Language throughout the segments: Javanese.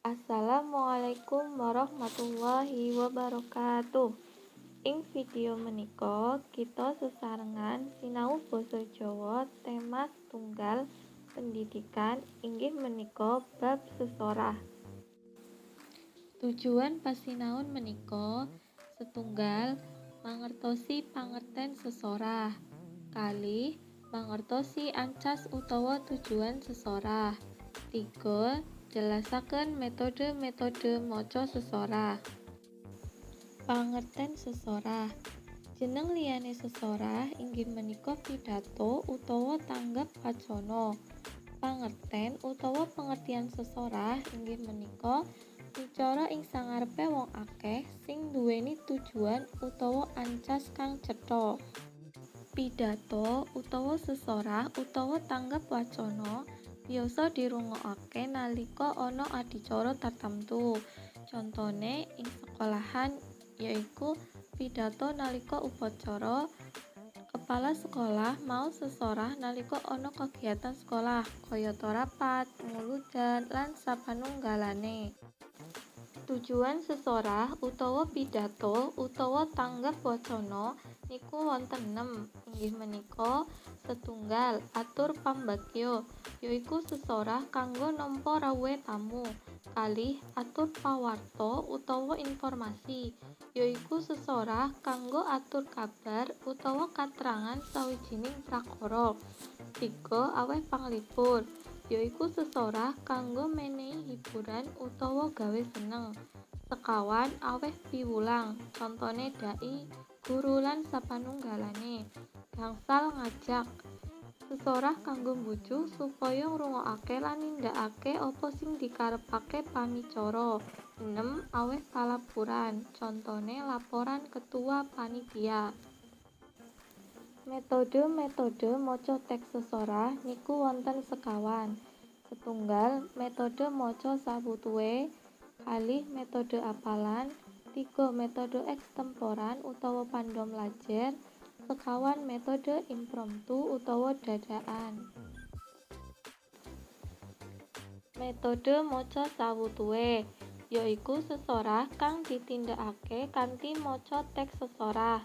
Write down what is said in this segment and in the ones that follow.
Assalamualaikum warahmatullahi wabarakatuh. Ing video menika kita sesarengan sinau basa Jawa tema setunggal pendidikan inggih menika bab sesorah. Tujuan pasinaon menika setunggal mangertosi pangerten sesorah, kalih mangertosi ancas utawa tujuan sesorah, tiga jelasaken metode-metode maca sesorah. Pangerten sesorah. Jeneng liyane sesorah inggih menika pidato utawa tanggap wacana. Pangerten utawa pengertian sesorah inggih menika micara ing sangarepe wong akeh sing nduweni tujuan utawa ancas kang cetha. Pidato utawa sesorah utawa tanggap wacana biyasa dirungokake nalika ana adicara tartamtu. Contone ing sekolahan yaiku pidato nalika upacara, kepala sekolah maos sesorah nalika ana kegiatan sekolah kayata rapat, muludan, lan sapanunggalane. Tujuan sesorah utawa pidato utawa tanggap wacana niku wonten 6, inggih menika setunggal atur pambagya, yaiku sesorah kanggo nampa rawuhe tamu, kalih atur pawarta utawa informasi, yaiku sesorah kanggo atur kabar utawa katrangan sawijining prakara, tiga aweh panglipur, yaiku sesorah kanggo menehi hiburan utawa gawe seneng, sekawan aweh piwulang, contone dai, guru lan sapanunggalane, gangsal ngajak, sesorah kanggo mbujuk supaya ngrungokake lan nindakake apa sing dikarepake pamicara, 6 aweh palapuran, contone laporan ketua panitia. Metode-metode maca teks sesorah niku wonten sekawan. Setunggal metode maca sawutuhe, kalih metode apalan, tiga metode ekstemporan utawa pandom lajer, sekawan metode impromptu utawa dadakan. Metode maca sawutuhe yaiku sesorah kang ditindakake kanthi maca teks sesorah.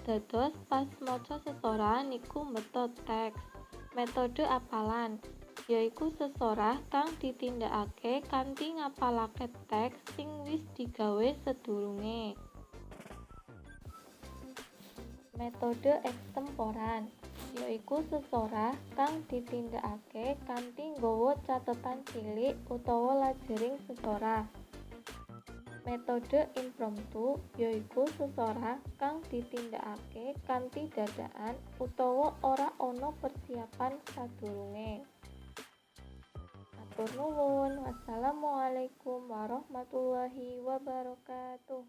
Dados pas maca sesorah niku mbeta teks. Metode apalan yaiku sesorah kang ditindakake kanthi ngapalake teks sing wis digawe sedurunge. Metode ekstemporan yaiku sesorah kang ditindakake kanthi nggawa catetan cilik utawa lajering sesorah. Metode impromptu yaiku sesorah kang ditindakake kanthi dadakan utawa ora ana persiapan sadurunge. Matur nuwun. Wassalamualaikum warahmatullahi wabarakatuh.